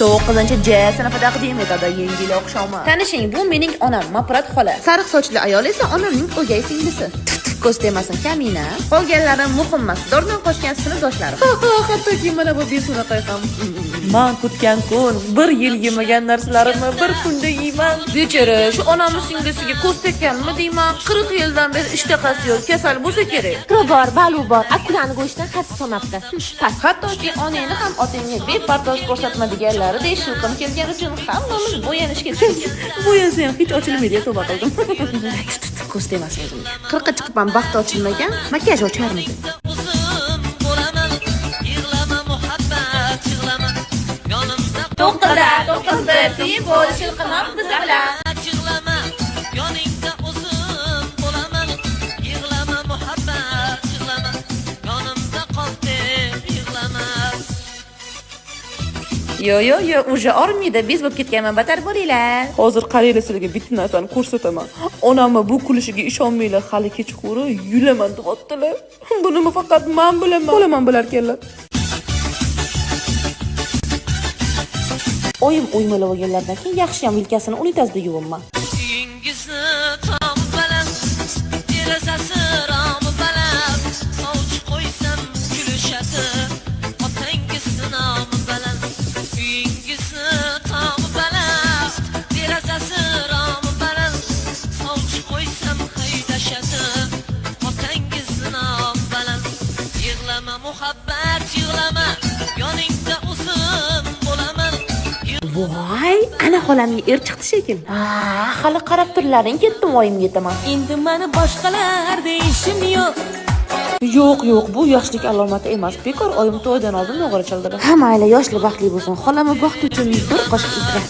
9-J sinfida taqdim etadi Yangi yil oqshomi. Tanishing, bu mening onam Maprat xola. Sariq sochli ayol esa onamning o'gay singlisi. Tuf, tuf, ko'z tegmasin, kamina. Qolganlari muhim emas. Dordan qochgan sinfdoshlarim. Hattoki mana bu besunaqay ham. Man kutgan kun, bir yil yemagan narsalarimni bir kunda yeyman. Bechora, shu onamni singlisiga ko'z tekkanmi deyman. 40 yildan beri ishtahasi yo'q, kasal bo'lsa kerak. Kiri bor, balu bor, akulani go'shtidan xasib solmabdi. Past. Hattoki onangni ham otangga bepardoz ko'rsatma deganlaridek, shilqim kelgani uchun hammamiz bo'yanishga tushdik. Bo'yansa ham hech ochilmaydi, tavba qildim. Ko'z tegmasin o'zimga. 40ga chiqib ham baxti ochilmagan, makiyaj ocharmidi? O'zim bo'laman. Yig'lama, muhabbat, yig'lama, yonimda. 9da, 9da tiyib bo'l, shilqim ham bizi bilan. Yig'lama, yoningda o'zim bo'laman. Yig'lama, muhabbat, yig'lama, yonimda qol deb yig'lama. Yo, yo, yo, уже armiyada bez bo'lib ketganman, batar bo'linglar. Hozir qaranglar, sizlarga bitta narsani ko'rsataman. Onamni bu kulishiga ishonmanglar, hali kechqurun yulaman deyaptilar. Buni faqat man bilaman. Bo'laman bilarkanlar. Oyim o'ymalab olganlaridan keyin yaxshiyam yelkasini unitazda yuvinman. Uyingizni tomi baland, derazasi romi baland, sovchi qo'ysam kulishadi, otangizni nomi baland. Uyingizni tomi baland, derazasi romi baland, sovchi qo'ysam haydashadi, otangizni nomi baland. Yig'lama, muhabbat, yig'lama, yoningda o'zim bo'laman. Voy, ana xolamga er chiqdi shekilli. Ha, hali qarab turlaring, ketdim, oyimga aytaman. Endi mani boshqalar deyishim yo'q. Yo'q, yo'q, bu yaxshilik alomati emas. Bekor oyim to'ydan oldin o'g'ri chaldilar. Ha, mayli, yoshli baxtli bo'lsin. Xolamni baxti uchun bir qoshiq ikra.